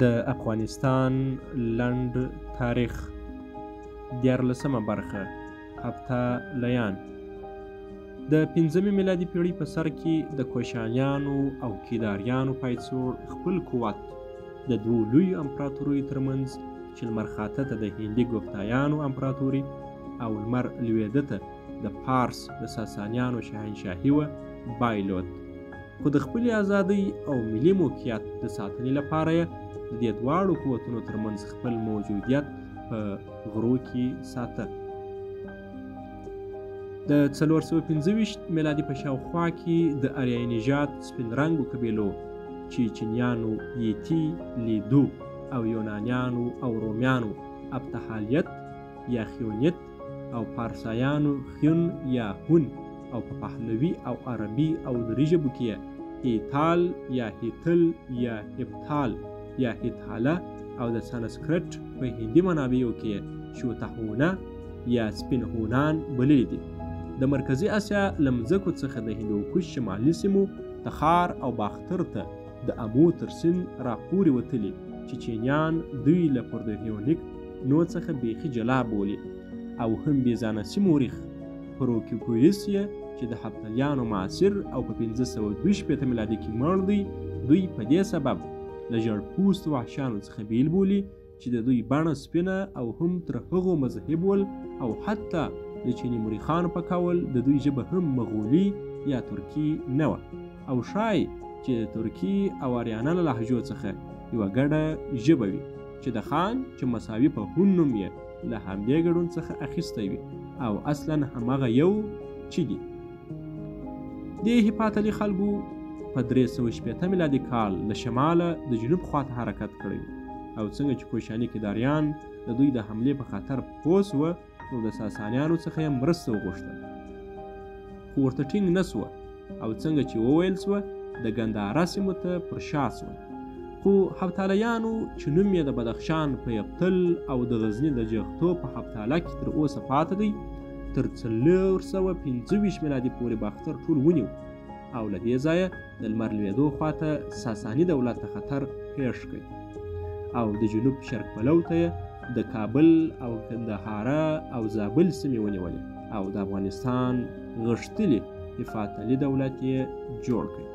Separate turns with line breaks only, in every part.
د افغانستان لنډ تاریخ، 13مه برخه، هفتالیان. د 5مې میلادي پیړۍ په سر کې د کوشانیانو او کیداریانو پایڅوړ خپل قوت د دوو لویو امپراتوریو ترمنځ چې لمر خاته ته د هندي ګوپتایانو امپراتوري او لمر لوېده ته د پارس د ساسانیانو شاهنشاهي وه بایلود، خو د خپلې ازادۍ او ملي موقعیت د ساتنې لپاره یې د دې دواړو قوتونو ترمنځ خپل موجودیت په غرو کې ساته. د 425 میلادي په شاوخوا کې د اریایي نژاد سپین رنګو قبیلو چې چینیانو ییتي، لیدو او یونانیانو او رومیانو ابتهالیت یا خیونیت او پارسایانو خیون یا هون او په پهلوي او عربي او دري ژبو کې هیتال یا هیتل یا هپتال یا هیتاله او د سانسکرټ په هندي منابعو کې شوتهونه یا سپینهونان بللي دي. د مرکزي اسیا له مځکو څخه د هندوکش شمالي سیمو، تخار او باختر ته د امو تر سیند راپورې وتلي چې چینیان دوی له پردهیونیک نو څخه بیخي جلا بولي، او هم بیزانسي مورخ پروکوپیوس یې چې د هفتلیانو معاصر او په 562 میلادي کې مړ دی، دوی په دې سبب له ژړ پوستو وحشیانو څخه بیل بولي چې د دوی بڼه سپینه او هم تر هغو مذهب ول، او حتی د چیني مورخانو په قول د دوی ژبه هم مغولي یا ترکي نه وه، او ښایي چې د ترکي او آریانا له لهجو څخه یوه ګډه ژبه وي چې د خان چې مساوي په هون نوم یې له همدې ګډون څخه اخیستی وي او اصلا هماغه یو چې دي. دې هپاتلي خلکو په 360 میلادي کال له شماله د جنوب خواته حرکت کړی او څنګه چې کوشاني کیداریان د دوی د حملې په خطر پوه سوه نو د ساسانیانو څخه یې مرسته وغوښته، خو ورته ټینګ نه سوه او څنګه چې وویل سوه د ګندهارا سیمو ته پر شا سوه. خو هفتالیانو چې نوم یې د بدخشان په یفتل او د غزني د جغتو په هفتاله کې تر اوسه پاته دی، تر 425 میلادي پورې باختر ټول ونیو او له دې ځایه د لمر لوېدو خواته ساساني دولت ته خطر پېښ کړ او د جنوب شرق پلو ته یې د کابل او کندهاره او زابل سیمې ونیولې او د افغانستان غښتلي هفتلي دولت یې جوړ کړ.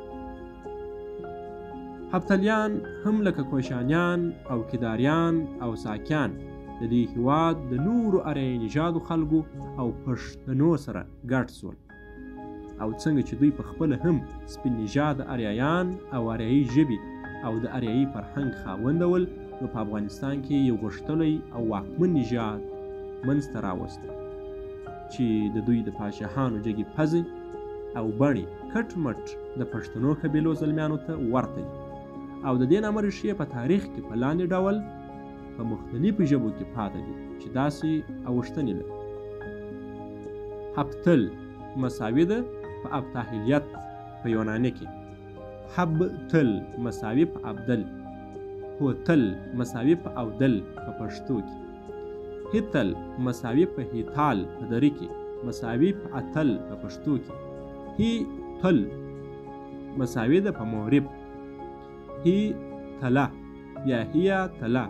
هفتلیان هم لکه کوشانیان او کیداریان او ساکیان د دې هیواد د نورو اریایي نژادو خلکو او پښتنو سره ګډ سول، او څنګه چې دوی په خپله هم سپین نژاده اریایان او اریایي ژبې او د اریایي فرهنګ خاونده ول، نو په افغانستان کې یو غښتلی او واکمن نژاد منځته راوست چې د دوی د پاچاهانو جګې پزې او بڼې کټ مټ د پښتنو قبیلو زلمیانو ته ورته دي، او د دې نامه ریښې په تاریخ کې په لاندې ډول په مختلفو ژبو کې پاته دي چې داسې اوښتنې لري. هفتل مساوي ده په ابتاهلیت په یوناني کې، هبتل مساوي په ابدل، هوتل مساوي په اودل په پښتو کې، هیتل مساوي په هیتال په دري کې، مساوي په اتل په پښتو کې، هیتل مساوي ده په مورب، هی تله یا هیا تله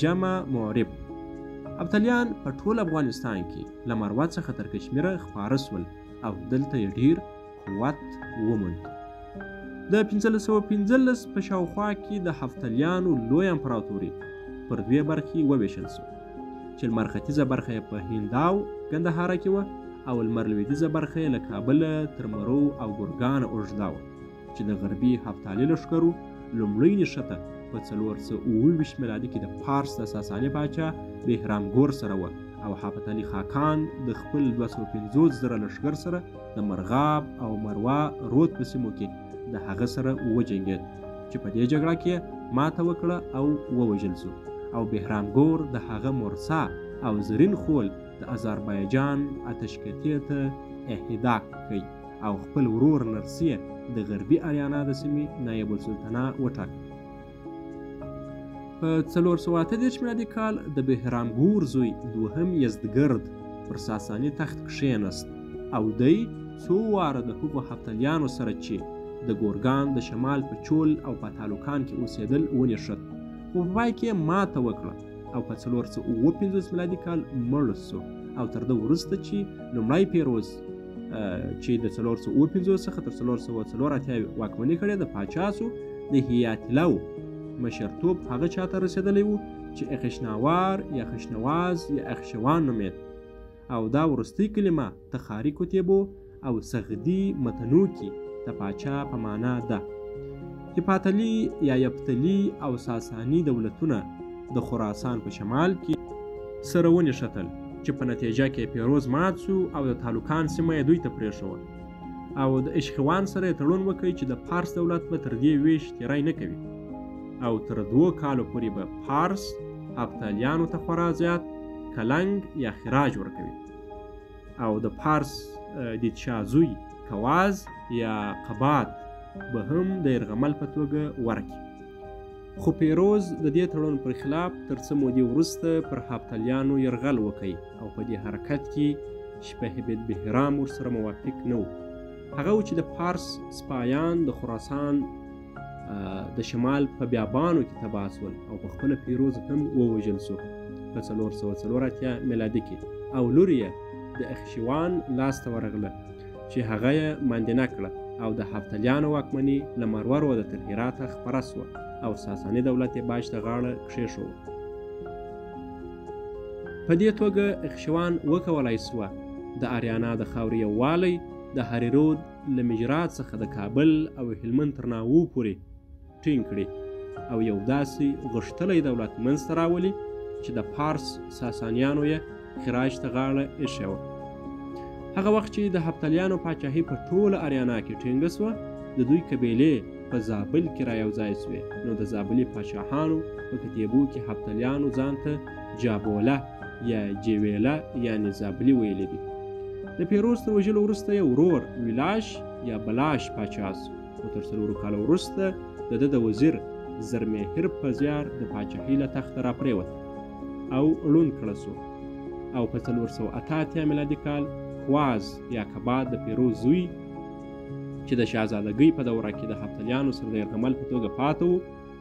جمع معرب. ابتلیان په ټول افغانستان کې له مروه څخه تر کشمیره خپاره سول او دلته یې ډیر قوت وموند. د 1515 په شاوخوا کې د هفتلیانو لوی امپراتوري پر دوې برخې وویشل سوه چې لمر ختیځه برخه یې په هنداو ګندهاره کې وه او لمر لویدیځه برخه یې له کابله تر مرو او ګرګانه اوږده وه چې د غربي هفتالي لښکرو لومړۍ نښته په 427 میلادي کې د پارس د ساساني پاچا بهرام ګور سره وه او هفتلي خاکان د خپل 250 زره لښکر سره د مرغاب او مروا رود په سیمو کې د هغه سره وجنګېد چې په دې جګړه کې ماته وکړه او ووژل سو، او بهرام ګور د هغه مورسا او زرین خول د آذربایجان آتشکتې ته اهدا کړ او خپل ورور نرسي د غربي آریانا د سیمې نایب السلطنه وټاکه. په 438 میلادي کال د بهرام ګور زوی دوهم یزدګرد پر ساساني تخت کښېناست او دی څو واره د هغو هفتلیانو سره چې د ګورګان د شمال په چول او پاتالوکان کې اوسېدل ونښت، خو په پای کې یې ماته وکړه او په 457 میلادي کال مړ سو. او تر ده وروسته چې لومړی پیروز چې د 457 څخه تر 484 واکمني کړې د پاچا سو، د هیاتلو مشرتوب هغه چاته رسېدلی و چې اخشناوار یا خشنواز یا اخشوان نومېد، او دا وروستۍ کلمه تخاري کتیبو او سغدي متنو کې د پاچا په معنا ده. هپاتلي یا یپتلي او ساساني دولتونه د خراسان په شمال کې سره ونښتل چې په نتیجه کې پیروز مات سو او د تالوکان سیمه یې دوی ته پرېښوه، او د اشخوان سره یې تړون وکړ چې د پارس دولت به تر دې ویش تیری نه کوي، او تر 2 کالو پورې به پارس هپتالیانو ته خورا زیات کلنګ یا خراج ورکوي. او د پارس دیتشا زوی کواز یا قباد به هم د یرغمل په توګه ورکړي. خو پیروز د دې تړون پر خلاف تر څه مودې وروسته پر هپتالیانو یرغل وکړ، او په دې حرکت کې شپهبد بهرام ورسره موافق نه و. هغه و چې د پارس سپایان د خراسان د شمال په بیابانو کې تباه سول او په خپله پیروز هم ووژل سو په 484 میلادي کې، او لور یې د اخشوان لاسته ورغله چې هغه یې ماندینه کړه، او د هپتالیانو واکمني له مروروده تر هراته خپره سوه او ساساني دولت یې باج ته غاړه کښېښووه. په دې توګه اخشوان وکولای سوه د آریانا د خاورې یووالی د هریرود له مجرا څخه د کابل او هلمند تر ناوو پورې ټینګ کړي او یو داسې غښتلی دولت منځته راولي چې د پارس ساسانیانو یې خراج ته غاړه ایښې وه. هغه وخت چې د هپتالیانو پاچاهي په ټوله آریانا کې ټینګه سوه، د دوی قبیلې په زابل کې را یوځای سوې، نو د زابلي پاچاهانو په کتیبو کې هپتالیانو ځان ته جابوله یا جیویله یعنې زابلي ویلي دي. د پیروز تر وژلو وروسته یې ورور ویلاش یا بلاش پاچا سو، خو تر 4 کالو وروسته د ده د وزیر زرمهر په زیار د پاچاهۍ له تخته راپرېوت او ړوند کړه سو، او په 488 میلادي کال خواز یا کباد د پیروز زوی چې د شاهزادګۍ په دوره کې د هپتالیانو سره د یرغمل په توګه پاته و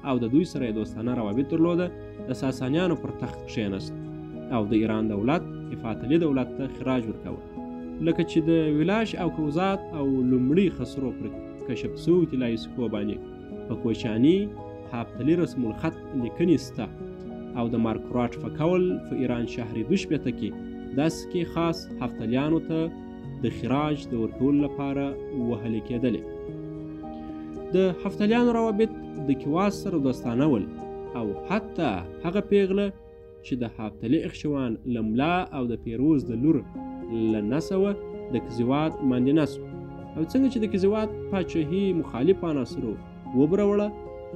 او د دوی سره یې دوستانه روابط درلوده، د ساسانیانو پر تخت کښېناست او د ایران دولت هفاتلي دولت ته خراج ورکاوه. لکه چې د ویلاش او کوزات او لومړي خسرو پر کشف سوو طلایي سکو باندې په کوچاني هپتلي رسم الخط لیکنې سته، او د مارکوراټ په قول په ایران شهر 62 کې دا سکې خاص هپتالیانو ته د خراج د ورکولو لپاره وهلې کېدلې. د هپتالیانو روابط د کواز سره دوستانه ول، او حتی هغه پیغله چې د هپتلي اخشوان له ملا او د پیروز د لور له نسه وه د کزیوات ماندینه سو. او څنګه چې د کزیوات پاچاهي مخالفو عناصرو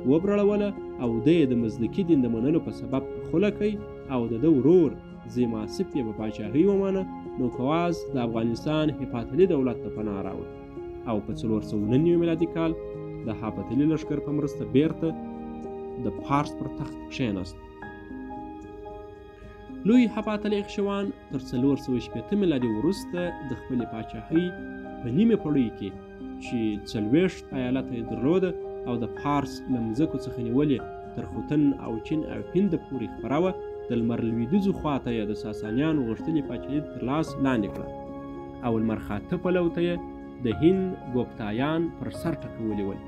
وبرړوله او دی د مزدکي دین د منلو په سبب خوله کوي او د ده ورور زیماسف یې په پاچاهۍ ومانه، نو کواز د افغانستان هپاتلي دولت ته پناه راوړه او په 499 میلادي کال د هپاتلي لښکر په مرسته بیرته د پارس پر تخت کښېناست. لوی هپاتلي اخشوان تر 460 میلادي وروسته د خپلې پاچاهۍ په نیمې پړۍ کې چې 40 ایالته یې درلوده او د پارس له مځکو څخه نیولې تر خوتن او چین او هند پورې خپره وه، د لمر لویدیځو خواته یې د ساسانیانو غښتلې پاچاهي تر لاس لاندې کړه او لمر خاته پلو ته یې د هند ګوپتایان پر سر ټکولي ول،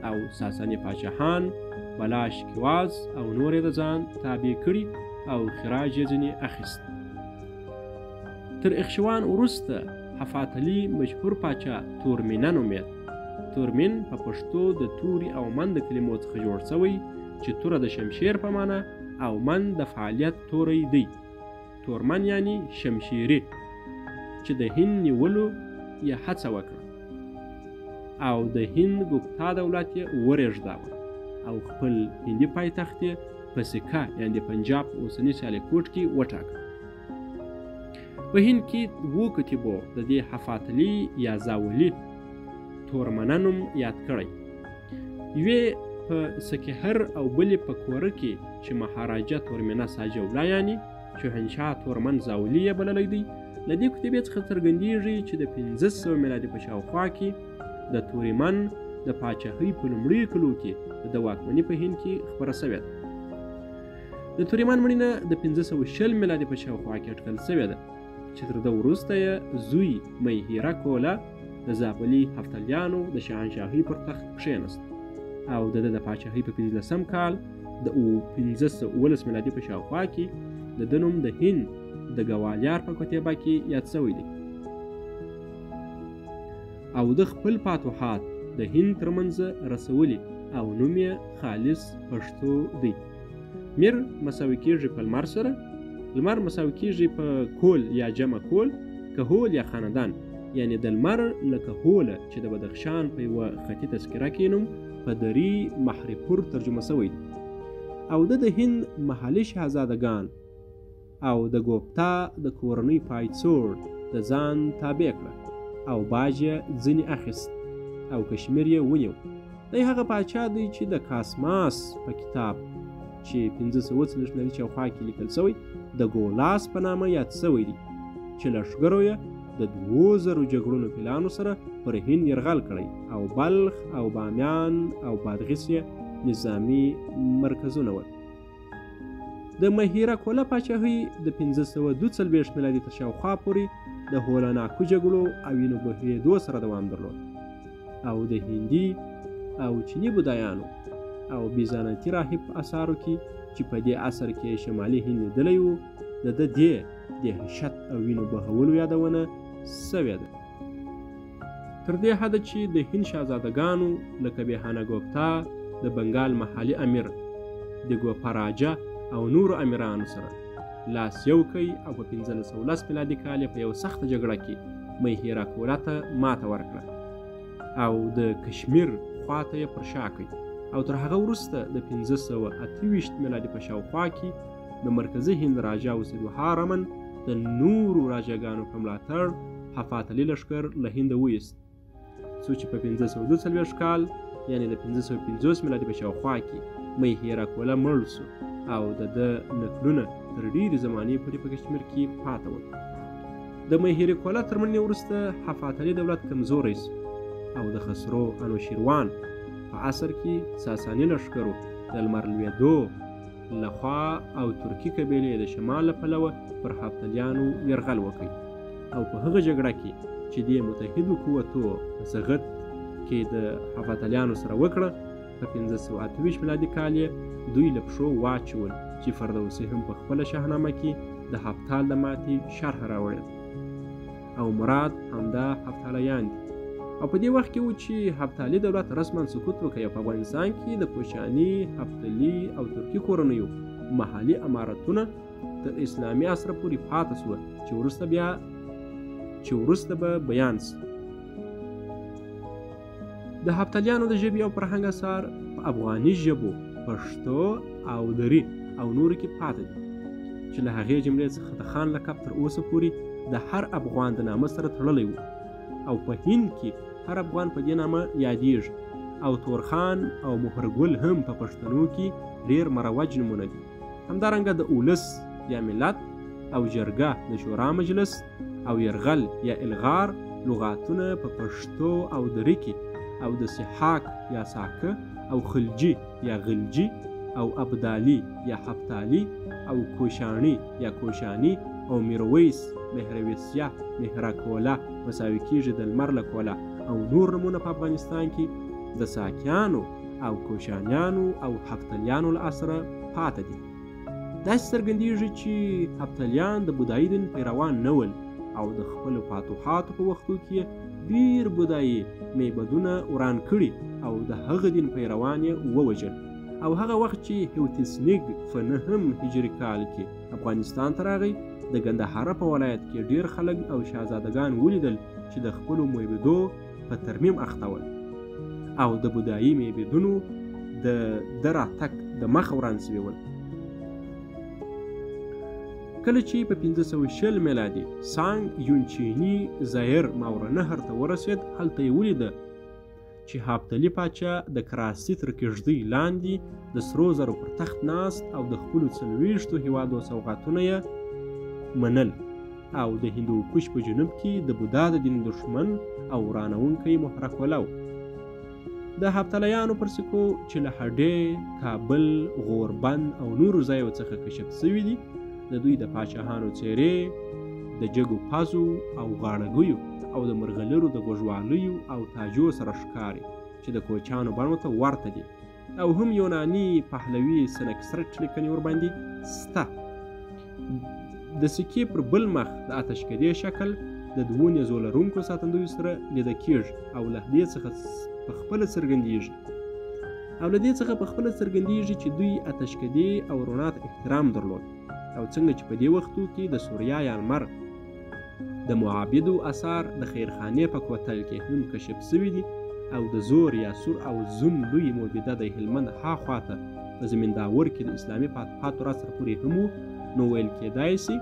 او ساساني پاچاهان بلاش کواز او نور یې د ځان تابع کړي او خراج یې ځینې اخیست. تر اخشوان وروسته هفاتلي مشهور پاچا تورمینه نومېد. تورمین په پښتو د توري او من د کلمو څخه جوړ سوی چې توره د شمشیر په معنا او من د فعالیت توری دی. تورمن یعنی شمشیري چې د هند نیولو یې هڅه وکړه او د هند ګوپتا دولت یې ورېږداوه او خپل هندي پایتخت یې په سکه یعنې پنجاب په اوسني سیالکوټ کې وټاکه. په هند کې دوو کتیبو د دې هفاتلي یا زاولي تورمنه نوم یاد کړی، یوې په سکهر او بلې په کوره کې چې مهاراجه تورمنه ساجولا یعنې شهنشاه تورمن زاولي یې بللی دی. له دې کتیبې څخه څرګندیږي چې د 500 میلادي په شاوخوا کې د توریمن د پاچاهۍ په لومړیو کلو کې د واکمني په هند کې خپره سوې ده. د توریمان مړینه د 520 میلادي په شاوخوا کې اټکل شوې ده چې تر ده وروسته یې زوی میهیره کوله د زابلي هفتلیانو د شاهنشاهۍ پر تخت کښېناست او د ده د پاچاهۍ په 15 کال د 517 میلادي په شاوخوا کې د ده نوم د هند د ګوالیار په کتیبه کې یاد شوی دی او ده خپل فتوحات د هند تر منځه رسولي او نوم یې خالص پښتو دی. میر مساوي کیږي په لمر سره، لمر مساوي کیږي په کول یا جمع کول، کهول یا خاندان، یعنی د لمر له کهوله چې د بدخشان په یوه خطي تذکره کې نوم په دري محرپور ترجمه شوی دی. او ده د هند محلي شهزادګان او د ګوپتا د کورنۍ پایڅوړ د ځان تابع کړه او باج یې ځینې اخیست او کشمیر یې ونیو. دی هغه پاچا دی چې د کاسماس په کتاب چې 540 میلادي شاوخوا کې لیکل شوی د ګولاس په نامه یاد شوی دی چې لښکرو یې د 2000 جګړونو پیلانو سره پر هند یرغل کړی او بلخ او بامیان او بادغیس یې نظامي مرکزونه ول. د مهیره کوله پاچاهۍ د 542 میلادي تر شاوخوا پورې د هولناکو جګړو او وینو بهېدو سره دوام درلود او د هندي او چیني بودایانو او بیزانتي راهب په اثارو کې چې په دې عصر کې شمالي هند لیدلی و د ده دې دهشت او وینو بهولو یادونه سوې ده. تر دې حده چې د هند شاهزادګانو لکه بهانه ګوپتا، د بنګال محلي امیر د ګوپاراجا او نورو امیرانو سره لاس یو کوي او په 1510 میلادي کال یې په یوه سخته جګړه کې میهیرا کولا ته ماته ورکړه او د کشمیر خواته یې پر شا کړ. او تر هغه وروسته د 528 میلادي په شاوخوا کې د مرکزي هند راجا وسیدوها رمن د نورو راجاګانو په ملاتړ هفاتلي لښکر له هنده وایست، څو چې په 542 کال یعنی د 550 میلادي په شاوخوا کې میهیرا کوله مړ سو او د ده نکلونه تر ډېرې زمانې پورې په کشمیر کې پاته ول. د میهیري کوله تر مړینې وروسته هفاتلي دولت کمزوری سو او د خسرو انوشیروان په عصر کې ساساني لښکرو د لمر لوېدو لخوا او ترکي قبیلې د شمال له پلوه پر هفتلیانو یرغل وکړ او په هغه جګړه کې چې دې متحدو قوتو په زغت کې د هفتلیانو سره وکړه په 528 میلادي کال یې دوی له پښو واچول چې فردوسي هم په خپله شاهنامه کې د هفتال د ماتې شرح راوړې او مراد همدا هفتالیان دي. او په دې وخت کې و چې هفتالي دولت رسما سقوط وکړ او په افغانستان کې د کوشاني، هفتلي او ترکي کورنیو محلي امارتونه تر اسلامي عصره پورې پاته سوه چې وروسته به بیان سي. د هفتلیانو د ژبې او فرهنګ اثار په افغاني ژبو، پښتو او دري او نورو کې پاته دي چې له هغې جملې څخه د خان لقب تر اوسه پورې د هر افغان د نامه سره تړلی و او په هند کې هر افغان په دې نامه یادیږي او تورخان او مهرګل هم په پښتنو کې ډېر مروج نومونه دي. همدارنګه د اولس یا ملت او جرګه د شورا مجلس او یرغل یا الغار لغاتونه په پښتو او دري کې او د سحاک یا ساکه او خلجي یا غلجي او ابدالي یا هفتالي او کوشاڼي یا کوشاني او میرویس، مهرویسیا، مهرکوله مساوي کیږي د لمر له کوله او نور نومونه په افغانستان کې د ساکیانو او کوشانیانو او هفتلیانو له عصره پاته دي. داسې څرګندیږي چې هفتلیان د بودایي دین پیروان نه ول او د خپلو فتوحاتو په وختو کې ډېر بودایي معبدونه وران کړي او د هغه دین پیروان یې ووژل. او هغه وخت چې هیوتسنیګ په 9 هجري کال کې افغانستان ته راغی د ګندهارا په ولایت کې ډېر خلک او شاهزادګان ولیدل چې د خپلو معبدو په ترمیم اخته ول او د بودایي معبدونو د ده راتګ د مخه وران سوي ول. کله چې په 520 میلادي سانګ یون چیني زایر ماورنهر ته ورسېد هلته یې ولیده چې هفتلي پاچا د کراسي تر کږدۍ لاندې د سرو زرو پر تخت ناست او د خپلو 40 هیوادو سوغاتونه یې منل او د هندوکش په جنوب کې د بودا د دین دښمن او ورانوونکی مهرکوله و. د هفتلیانو پر سکو چې له هډې، کابل، غوربند او نورو ځایو څخه کشف سوي دي، د دوی د پاچاهانو څېرې د جګو پزو او غاړګیو او د مرغلرو د غوږوالیو او تاجو سره ښکاري چې د کوچانو بڼو ته ورته دي او هم یوناني، پهلوي، سنکسرټ لیکنې ورباندې سته. د سکې پر بل مخ د آتشکدې شکل د دوو نیزو لرونکو ساتندویو سره لیده کیږي او له دې څخه په خپله څرګندیږي او له دې څخه په خپله څرګندیږي چې دوی آتشکدې او رڼا ته احترام درلود او څنګه چې په دې وختو کې د سوریا یا لمر د معابدو اثار د خیرخانې په کوتل کې هم کشف سوي دي او د زور یا سور او زون لوی موبده د هلمند ها خواته په زمینداور کې د اسلامي پاتو را سره پورې هم و، نو ویل کېدای سي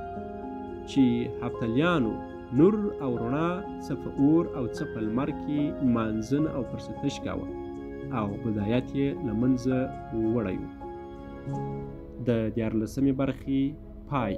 چې هفتلیانو نور او رڼا څه په اور او څه په لمر کې نمانځنه او پرستش کاوه او بدایت یې له منځه وړی و. د دیارلسمې برخې پای.